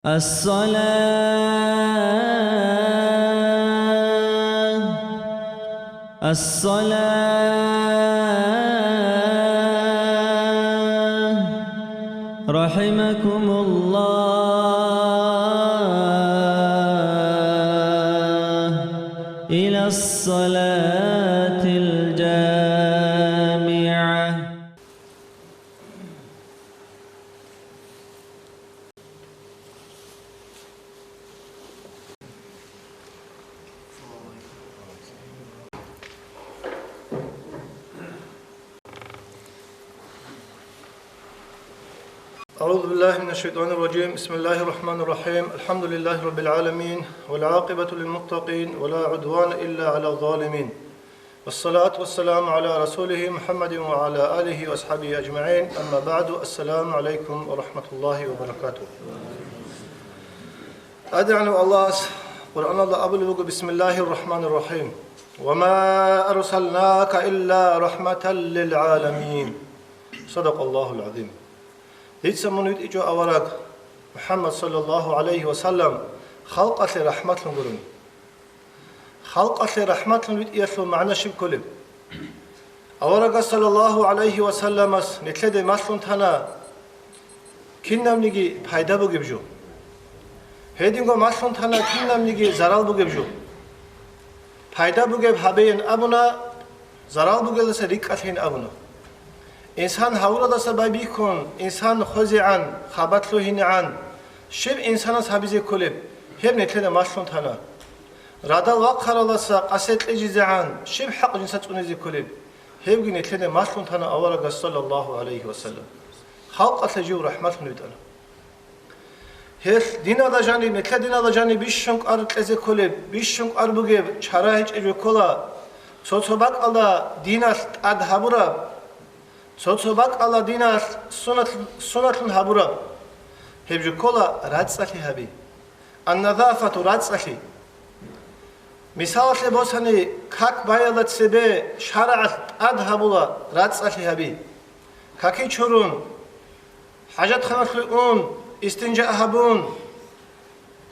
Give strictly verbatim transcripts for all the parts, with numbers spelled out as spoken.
الصلاة، الصلاة، رحمكم الله، إلى الصلاة الجامعة. أعوذ بالله من الشيطان الرجيم. بسم الله الرحمن الرحيم. الحمد لله رب العالمين، والعاقبة للمتقين، ولا عدوان إلا على الظالمين. والصلاة والسلام على رسوله محمد وعلى آله وأصحابه أجمعين. أما بعد. السلام عليكم ورحمة الله وبركاته. ТӀадегӀанав Аллагьас Къуръаналда абулеб буго: بسم الله الرحمن الرحيم. وما أرسلناك إلا رحمة للعالمين. صدق الله العظيم. Дица мун витӀичӀо авараг МухӀаммад саллаллагьу гӀалайгьи ва саллам халкъалъе рахӀматлъун гурони. Халкъалъе рахӀматлъун витӀиялъул магӀна щиб кколеб? Аварагас саллаллагьу гӀалайгьи ва салламас нилъеде малъун тана кинабниги пайда бугеб жо. Гьединго малъун тана кинабниги зарал бугеб жо. Пайда бугеб гьабейин абуна, зарал бугелдаса рикӀкӀалъейин абуна. Инсан гьавуралдаса байбихьун, инсан хвезегӀан, хабалъ лъугьинегӀан, щиб инсанас гьабизе кколеб, гьеб нилъеда малъун тана. Радал вахъаралдаса къасе кьижизегӀан, щиб хӀакъ жинца цӀунизе кколеб, гьебги нилъеда малъун тана аварагас саллаллагьу гӀалайгьи ва саллам. Халкъалъе жив рахӀматлъун витӀана. Гьелъ диналда жаниб, нилъер диналда жаниб бищун кӀвар кьезе кколеб, бищун кӀвар бугеб чара гьечӀеб жо ккола, цо-цо бакӀалда диналъ тӀад гьабураб, цо-цо бакӀалда диналъ сунат-, сунатлъун гьабураб. Гьеб жо ккола рацӀцӀалъи гьаби. Ан-назафату, рацӀцӀалъи. Мисалалъе босани, как баялда цебе шарагӀалъ тӀад гьабула рацӀцӀалъи гьаби. Каки чурун, хӀажатханалъуй ун, истинжа гьабун,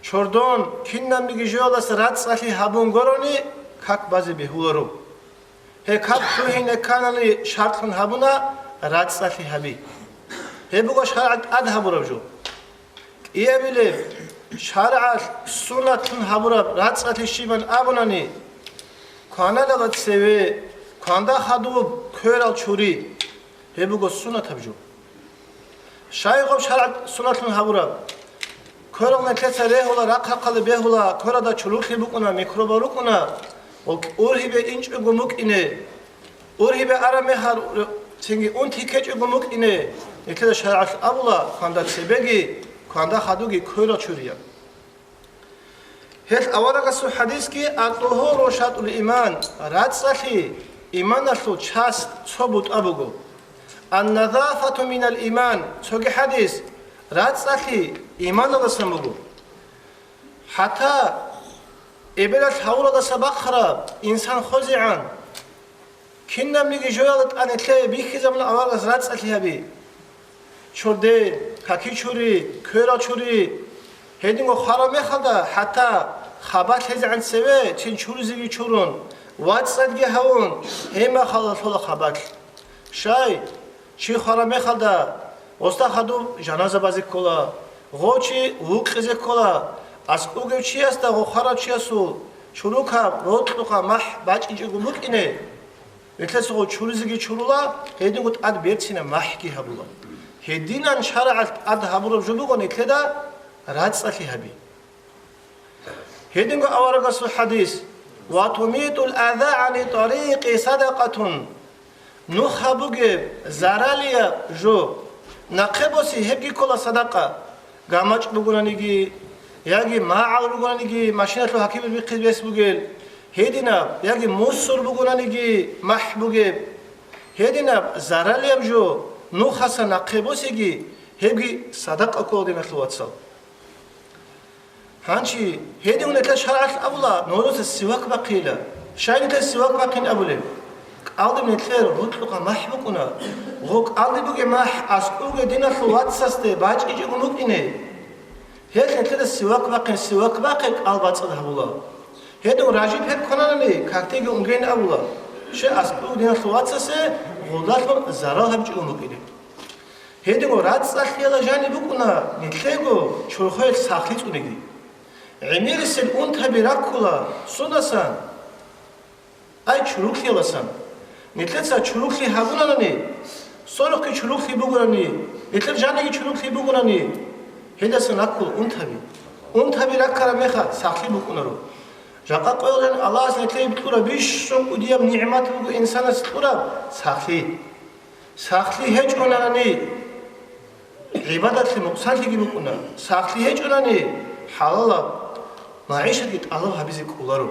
чордон, кинабниги жоялдаса рацӀцӀалъи гьабун гурони, как базе бегьуларо. Гьеб как лъугьине кканани шартлъун гьабуна рацӀцӀалъи гьаби. Гьеб буго шаргӀалъ тӀад гьабураб жо. КӀиабилеб, шаргӀалъ суннатлъун гьабураб рацӀцӀалъи щибан абунани, кваналда цеве, кванда хадуб кверал чури. Гьеб буго суннатаб жо. Щай гъоб шаргӀалъ суннатлъун гьабураб? Кверал нилъеца регьула, рахъ-рахъалде бегьула, квералда чуруклъи букӀуна, микробал рукӀуна, ва ургьибе инчӀого мукӀине. Ургьибе араб мехалъ цинги унти ккечӀого мукӀине, нилъеда шаргӀалъ абула, кванда цебеги, кванда хадуги кверал чуриян. Гьелъ аварагасул хадисги: «Ат-тухуру шатрул иман», рацӀцӀалъи иманалъул часть, цо бутӀа буго. «Ан-назафату минал иман», цоги хадис: «РацӀцӀалъи иманалдасан буго». ХӀатта эбелалъ гьавуралдаса бахъараб инсан хвезегӀан, кинабниги жоялда тӀад нилъее бихьизабуна аварагас рацӀцӀалъи гьаби. Чорден, каки чури, кверал чури. Гьединго хвараб мехалда, хӀатта хабалъ лъезегӀан цеве цин чуризеги чурун, вацӀцӀадги гьавун, гьеб мехалда лъола хабалъ. Щай, чи хвараб мехалда, гъосда хадуб жаназа базе ккола, гъов чи вукъизе ккола, аскӀов вугев чиясда гъов хварав чиясул чурукаб рокьукъа махӀ бачӀинчӀого букӀине, нилъеца гъов чуризеги чурула, гьединго тӀад берцинаб махӀги гьабула. Гьединан шаргӀалъ тӀад гьабураб жо буго нилъеда рацӀцӀалъи гьаби. Гьединго аварагасул хадис: «Ва тумитул аза гӀани тарикъи садакъатун». Нух гьабугеб заралияб жо нахъе боси, гьебги ккола садакъа. ГамачӀ бугонаниги, яги магӀал ругонаниги, машиналъул гьакимал бихъизе бес бугел, гьединаб, яги мусор бугонаниги махӀ бугеб. Гьединаб заралияб жо нухаса нахъе босиги, гьебги садакъа ккола, диналъул вацал. Гьанчи, гьедин нилъер шаргӀалъ абула, нужеца сивак бахъейила. Щай нилъер сивак бахъин абулеб? КӀалдиб нилъер рокьукъа махӀ букӀуна. Гъо кӀалдиб бугеб махӀ аскӀове диналъул вацасде бачӀичӀого букӀине. Гьел нилъеда сивак бахъин, сивак бахъин кӀал бацӀцӀад гьабула. Гьедин ражиб гьеб квананани, какдеги унгейин абула. Щай, аскӀов диналъул вацасе гъолдалъун зарал гьабичӀого букӀине. Гьедин рацӀцӀалъияла жаниб букӀуна нилъего чорхоялъ сахлъи цӀуниги. ГӀемерисел унтаби раккула сундасан? Ай, чуруклъияласан. Нилъеца чуруклъи гьабунанани, сорухъги чуруклъи бугурани, нилъер жаниги чуруклъи бугурани, гьелдасан раккула унтаби. Унтаби раккараб мехалъ сахлъи букӀунаро. Жакъа къоялъ Аллагьас нилъее кьураб бищун кӀудияб нигӀмат буго инсанас кьураб сахлъи. Сахлъи гьечӀонани, гӀибадатлъи нукъсанлъиги букӀуна, сахлъи гьечӀонани, хӀалалаб магӀишатги тӀалаб гьабизе кӀоларо.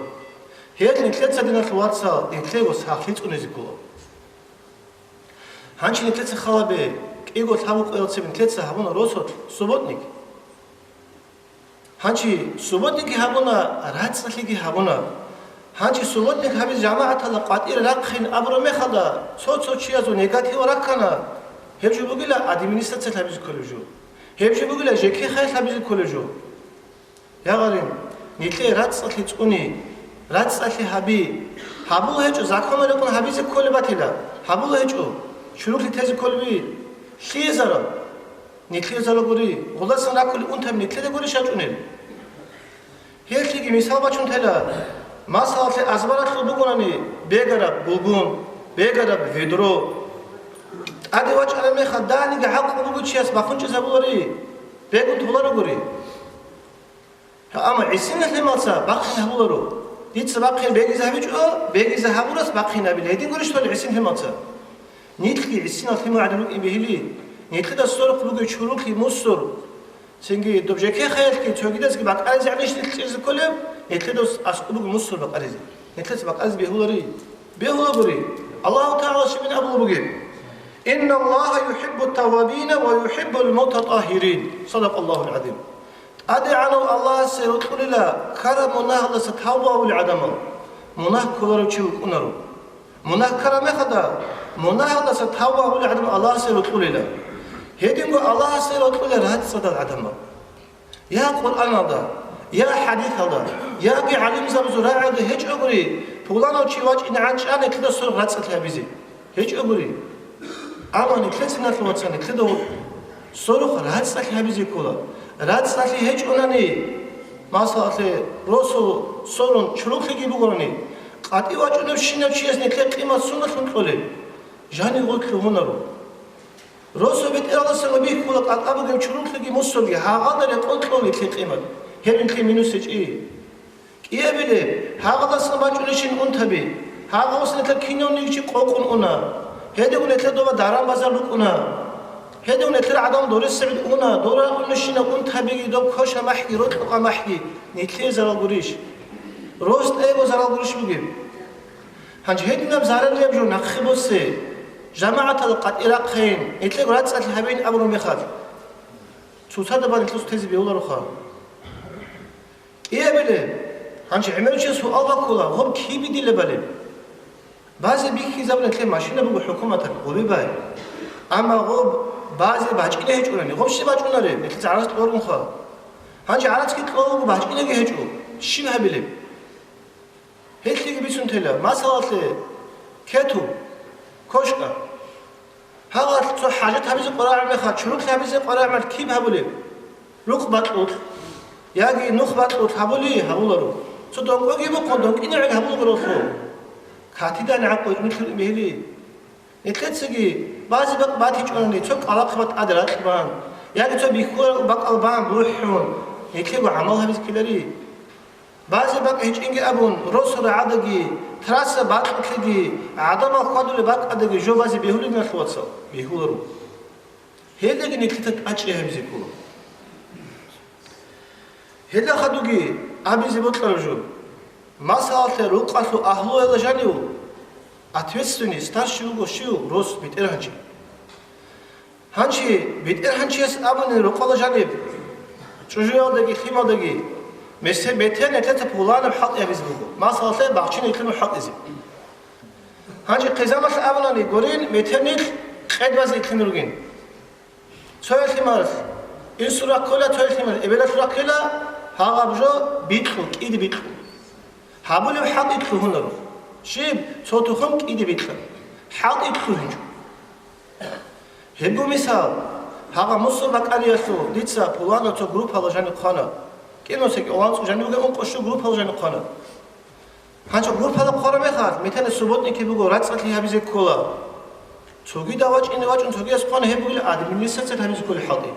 Гьел нилъеца, диналъул вацал, нилъего сахлъи цӀунизе ккола. Гьанчи нилъеца халабе, кӀиго лъабго къоялъ цебе нилъеца гьабуна росулъ субботник. Гьанчи субботникги гьабуна, рацӀцӀалъиги гьабуна. Гьанчи субботник гьабизе жамагӀаталда къватӀир рахъин абураб мехалда, цо-цо чиясул негатив раккана, гьеб жо бугила администрациялъ гьабизе кколеб жо. Гьеб жо бугила жеке хайялъ гьабизе кколеб жо. Я гъарин, нилъее рацӀцӀалъи цӀуни, рацӀцӀалъи гьаби. Гьабула гьечӀо, законалъ рекъон гьабизе кколеб батила. Гьабула гьечӀо, чуруклъи тезе кколеби. Лъие зарал? Нилъее зарал гури, гъолдасан раккулеб унтаби нилъеда гурищ рачӀунел? Гьелъиги мисал бачун тела, масалалъе, азбаралъул бугонани бегараб гугун, бегараб ведро. ТӀаде вачӀараб мехалъ даниги гӀакълу бугев чияс бахъун чӀезабулари, бегун толаро гури. Гьа, амма гӀисинал лъималца бахъин гьабуларо. Дица бахъин бегизе гьабичӀо, бегизе гьабурас бахъин гьабила. Гьедин гурищ тола гӀисин лъималца? Нилъги гӀисинал лъимал гӀадин рукӀин бегьили, нилъеда сорухъ бугев чуруклъи мусур, цинги доб жеке хайялъги цогидасги бакӀаризе гьанищ нилъ чӀезе кколеб, нилъеда аскӀуб буго мусур бакӀаризе. Нилъеца бакӀаризе бегьулари? Бегьулагури. Аллагьу ТагӀала щибин абулеб бугеб: «Инналлагьа юхӀиббут таввабина ва юхӀиббул мутатӀагьирин». Садакъаллагьул гӀазим. ТӀадегӀанав Аллагьасе рокьулила ккараб мунагьалдаса тавба гьабулел гӀадамал, мунагь кколарев чи вукӀунаро. Мунагь ккараб мехалда, мунагьалдаса тавба гьабулел гӀадамал Аллагьасе рокьулила. Гьединго Аллагьасе рокьулел рацӀцӀадал гӀадамал. Я Къуръаналда, я хӀадисалда, яги гӀалимзабазул рагӀиялда гьечӀогури, пуланав чи вачӀинегӀан чӀана нилъеда сорухъ рацӀцӀалъи гьабизе. ГьечӀогури. Амма нилъеца, диналъул вацал, нилъеда сорухъ рацӀцӀалъи гьабизе ккола. РацӀцӀалъи гьечӀонани, масалалъе, росу сорун чуруклъиги бугони, къватӀив вачӀуневщинав чияс нилъер къимат суналъун кьолеб? Жанив гъорлъ лъугьунаро. Росу бетӀералдасан бихьула къватӀа бугеб чуруклъиги мусорги, гьагъалда рекъон кьола нилъер къимат. Гьеб нилъее минус гьечӀищ? КӀиабилеб, гьагъалдасан бачӀунищин унтаби, гьагъалдасан нилъер кинавниги чи къокъун уна. Гьедигун нилъер доба даран-базар букӀуна. Гьедигун нилъер гӀадамал доресегӀин уна, дора унищинаб унтабиги, доб квешаб махӀги, рокьукъаб махӀги нилъее зарал гурищ? Рос тӀаего зарал гурищ бугеб? Гьанже гьединаб заралияб жо нахъе босе, жамагӀаталда къватӀир рахъин, нилъего рацӀцӀалъи гьабейин абураб мехалъ, цоцазда бан нилъеца тезе бегьулароха. КӀиабилеб, гьанже гӀемерчияс суал баккула, гъоб киб дилебали? Базе бихьизабуна нилъер машина буго хӀукуматалъ, гъобе бай. Амма гъоб базе бачӀине гьечӀунани, гъоб щиб бачӀунареб? Нилъеца гӀарац кьоларунха. Гьанже гӀарацги кьолеб буго, бачӀинеги гьечӀо. Щиб гьабилеб? Гьелъиги бицун тела, масалалъе, кету, кошка. Гьагъалъ цо хӀажат гьабизе къварагӀеб мехалъ, чуруклъи гьабизе къварагӀеб мехалъ киб гьабулеб? Рукъ бакьулъ, яги нух бакьулъ гьабули гьабуларо. Цо донкӀоги бухъун, донкӀинегӀан гьабуларо гъолъул. Катидани гӀакъу нилъер бегьили. Нилъецаги базе бакӀ батичӀони, цо кӀвалахъ бакӀ тӀаде ракь бан, яги цо бихьулареб бакӀал бан бухӀун, нилъего гӀамал гьабизе ккелари? Базе бакӀ гьечӀинги абун, росу рагӀадаги, трасса бакьулъеги, гӀадамал хьвадулеб бакӀалдаги жо базе бегьулеб, диналъул вацал? Бегьуларо. Гьелдаги нилъеца тӀачӀи гьабизе ккола. Гьелда хадуги абизе бокьараб жо. Масалалъе, рукъалъул агьлуялда жанив ответственный, старший вуго щив? Рос, бетӀергьанчи. Гьанчи бетӀергьанчияс абуни рукъалда жаниб, чӀужуялдаги лъималдаги, месе-, бетӀер нилъеца пуланаб хӀалтӀи гьабизе буго. Масалалъе, бахчине итлъун хӀалтӀизе. Гьанчи хъизамалъ абунани гурин, бетӀер нилъ къед базе итлъин ругин. Цоял лъималалъ Инсул рахъ ккола цоял лъимал, эбелалъул рахъ ккола, гьагъаб жо бикьу, кӀиде бикьу. Гьабулеб хӀалтӀи лъугьунаро. Щиб? Цо тухум кӀиде бикьа. ХӀалтӀи лъугьинчӀо. Гьебго мисал, гьагъа мусул бакӀариялъул дица пуланав цо группала жаниб хъвана. КӀинусеги оланцӀу жаниб бугеб ункъо щуго группала жаниб хъвана. Гьанже группала хъвараб мехалъ, металла субботники буго, рацӀцӀалъи гьабизе ккола. Цогидал вачӀине вачӀун цогияс хъвана, гьеб бугила администрациялъ гьабизе кколеб хӀалтӀи.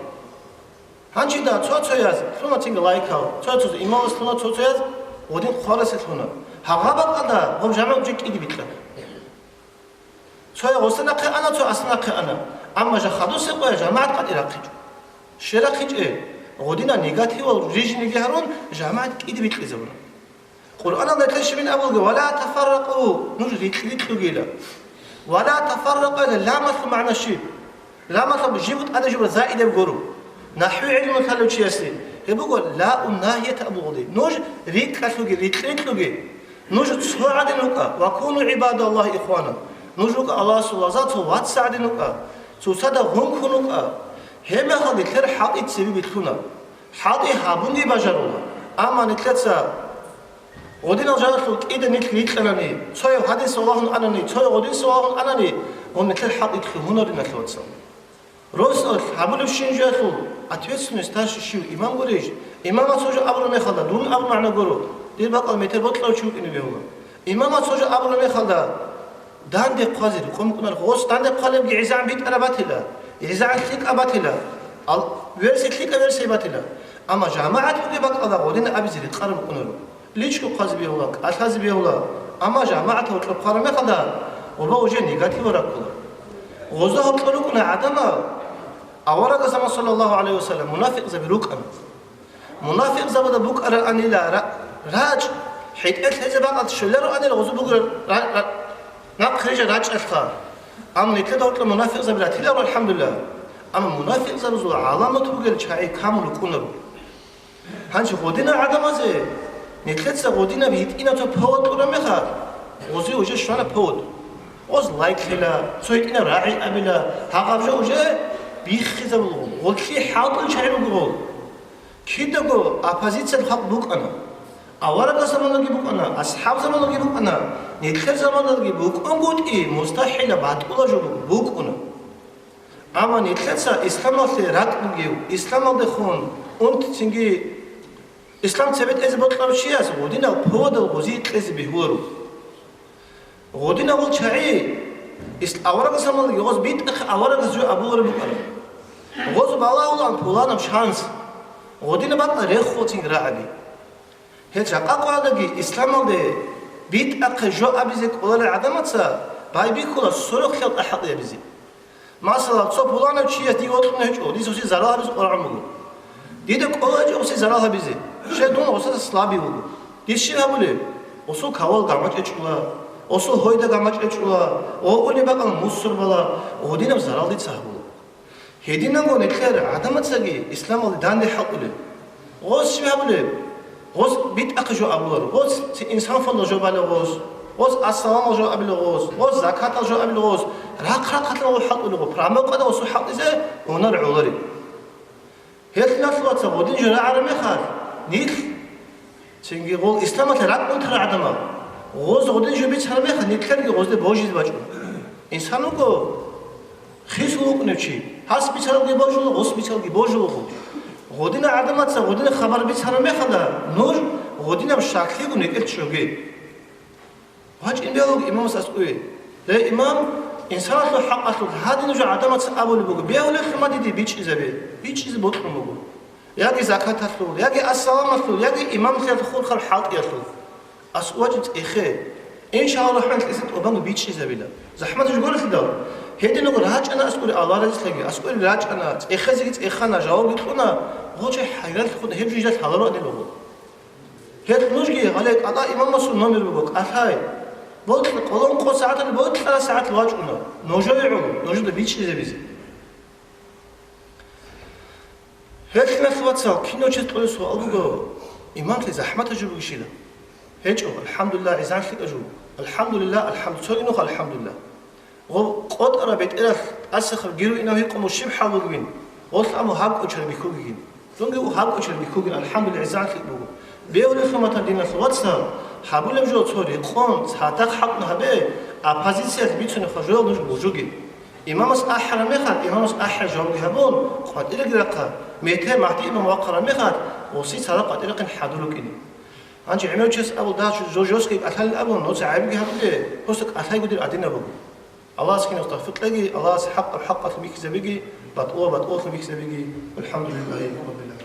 Гьанже да, цо-цояз лъуна цинги лайкал, цо-цояз имамас лъуна, цо-цояз гъодин хъварасе лъуна. Гьагъа бакӀалда гъоб жамагӀ жо кӀиде бикьана. Цояв гъосда нахъе ана, цо асда нахъе ана. Амма жа хадусеб къоя жамагӀат къватӀи рахъичӀо. Щай рахъичӀеб? Гъодинаб негативал рижинеги гьарун, жамагӀат кӀиде бикьизабуна. Къуръаналда нилъее щибин абулеб буго: «Ва ла тафарракъу», нуж рикь-рикьугейила. «Ва ла тафарракъу», ламалъул магӀна щиб? Ламалъул жиб тӀаде жиб заидаб гуро. НахӀви гӀилму лъалев чиясе гьеб буго ла уннагьият абулгъуди. Нуж рикӀкӀалъуге, рикь-рикьуге. Нуж цо гӀадин рукӀа, «ва куну гӀибадаллагьи ихвана». Нуж рукӀа Аллагьасул лагъзал цо вацал гӀадин рукӀа, цоцазда гъункун рукӀа. Гьебмехалда нилъер хӀалтӀи цебе билълъуна. ХӀалтӀи гьабунги бажарула. Амма нилъеца гъодинал жалалъул кӀида нилъ рикьанани, цояв гьадинса валагьун анани, цояв гъодинса валагьун анани, гъоб нилъер хӀалтӀи лъугьунарин, нилъ вацал. Росулъ гьабулебщин жоялъул ответственность тӀаса щив, имам гурищ? Имамас цо жо абураб мехалда, дун абун магӀна гуро, дир бакӀал метер бокьарав чи вукӀине бегьула. Имамас цо жо абураб мехалда, данде хъвазе рекъон букӀунар, гъос данде хъвалебги гӀезегӀан битӀараб батила, гӀезегӀан лъикӀаб батила, ал-, верси лъикӀаб верси батила. Амма жамагӀат бугеб бакӀалда гъодин абизе рекъараб букӀунаро. ЛичӀго хъвазе бегьула, кӀалъазе бегьула, амма жамагӀатал гьоркьоб хъвараб мехалда, гъоба уже негатива раккула. Гъозда гьоркьор рукӀуна гӀадамал, аварагасда, саллаллагьу гӀалайгьи ва саллам, мунафикъзаби рукӀана. Мунафикъзабазда букӀараанила ра-, рачӀ, хӀетӀе лъезе бакӀалде щвелароанила гъозу бугеб ра-, ра-, нахъ рижа рачӀалъха. Амма нилъеда гьоркьоб мунафикъзаби ратиларо, алхӀамдулиллагь. Амма мунафикъзабазул гӀаламат бугел чагӀи камун рукӀунаро. Гьанже гъодинал гӀадамазе нилъеца гъодинаб гьитӀинаб цо повод кьураб мехалъ, гъозе уже щвана повод. Гъоз лайклъила, цо гьитӀинаб рагӀи абила, гьагъаб жо уже биххизабулгъун, гъорлъи хӀалтӀул чагӀи руго гъол. Кидаго оппозициялъул халкъ букӀана. Аварагасда заманалги букӀана, асхӀабзабазда заманалги букӀана, нилъер заманалги букӀунгутӀи мустахӀилаб батӀулаб жо буго, букӀуна. Амма нилъеца исламалъе ракӀ бугев, исламалдехун унтцинги ислам цебетӀезе бокьарав чияс гъодинал поводал гъозие кьезе бегьуларо. Гъодинал гъол чагӀи ис-, аварагасамалги гъоз битӀахъе аварагас жо абулареб букӀараб. Гъоз балагьулаан пуланаб шанс, гъодинаб бакӀа рехулцинги рагӀаби. Гьел жакъа къоялдаги исламалде битӀахъе жо абизе кӀоларел гӀадамаца байбихьула сорохъ хӀалтӀи абизе. Масала, цо пуланав чияс дие вокьун гьечӀо, дица гъосие зарал гьабизе къваригӀун буго. Дида кӀоло гьечӀо гъосие зарал гьабизе, щай дун гъосда слабый вуго. Дир щиб гьабулеб? Гъосул кавал гамачӀ гьечӀула, гъосул гьойда гамачӀ гьечӀула, гъов унеб бакӀал мусор бала, гъодинаб зарал дица гьабула. Гьединго нилъер гӀадамацаги исламалде данде хӀалтӀулел. Гъос щиб гьабулеб? Гъос битӀахъе жо абуларо, гъос ци-, инсанфалда жо балев гъос, гъос ассаламал жо абилев гъос, гъос закатал жо абилев гъос, рахъ-рахъалъан гъол хӀалтӀулев гъо, прамокъада гъосул хӀалтӀизе гьунар гӀолареб. Гьелъ, диналъул вацал, гъодин жо рагӀараб мехалъ, нилъ цинги гъол исламалъе ракӀ унтарал гӀадамал, гъоз гъодин жо бицараб мехалъ, нилъерги гъозде божизе бачӀун. Инсан вуго хисун вукӀунев чи, гьас бицаралги божула, гъос бицаралги божулаго. Гъодинал гӀадамаца гъодинаб хабар бицараб мехалда, нуж гъодинаб щаклъиго некӀел чӀоге. ВачӀин бегьуларо имамас аскӀове: «Ле, имам, инсаналъул хӀакъалъулъ гьадин жо гӀадамаца абулеб буго, бегьулеб лъума диде бичӀчӀизабе, бичӀчӀизе бокьун буго. Яги закаталъул, яги ассаламалъул, яги имамлъиялъул хурхараб хӀалтӀиялъул». АскӀов вачӀин цӀехе. Иншаллагь, рахӀмат, лъица тӀубанго бичӀчӀизабила. ЗахӀмат жо гурелъидал. Гьединго рачӀана аскӀоре, Аллагь разилъаги. АскӀоре рачӀана, цӀехезеги цӀехана, жавабги кьуна, гъочӀи хӀайранлъи хун гьеб жо жидалъ гьаларо адилого. Гьеб нужги гьале кӀалъа имамасул номер буго, кӀалъай. Бокьа, къоло ункъо сагӀаталда бокьараб сагӀат вачӀуна. Нужее гӀоло, нужеда бичӀчӀизабизе. Гьелъ, диналъул вацал, кинав чияс кьолеб суал буго, имамлъи захӀматаб жо бугищила? ГьечӀо, алхӀамдулиллагь, гӀезегӀан лъикӀаб жо. АлхӀамдулиллагь, алхӀамду-, цоги нух алхӀамдулиллагь. Гъоб къотӀараб бетӀералъ тӀасахъаб гиру инав гьикъун щиб хӀал бугебин? Гъолъ аму гьаб кӀочараб бихьугигин. Цунги гьаб кӀочараб бихьугин, алхӀамдулиллагь, гӀезегӀан лъикӀ буго. Бегьулеб лъуматан, диналъул вацал, гьабулеб жо цо рекъон, цадахъ хӀакъ гьабе, оппозициялъе бицунеб жоял нуж бужуге. Имамас ахӀараб мехалъ, имамас ахӀараб жавабги гьабун, къватӀиреги рахъа, метер МагӀди имам вахъараб мехалъ, гъосие цадахъ къватӀирахъин хӀадур рукӀине. Гьанже гӀемерав чияс абун, дагь жо-, жо-, жосги кӀалъалин абун, нуца гӀайибги гьабуле, просто кӀалъайго дир гӀадинаб буго. Аллагьас кинас тавфикъ кьеги, Аллагьас хӀакъаб хӀакъалъ бихьизабиги, батӀулаб батӀулалъ бихьизабиги. ВалхӀамдулиллагьи раббил гӀаламин.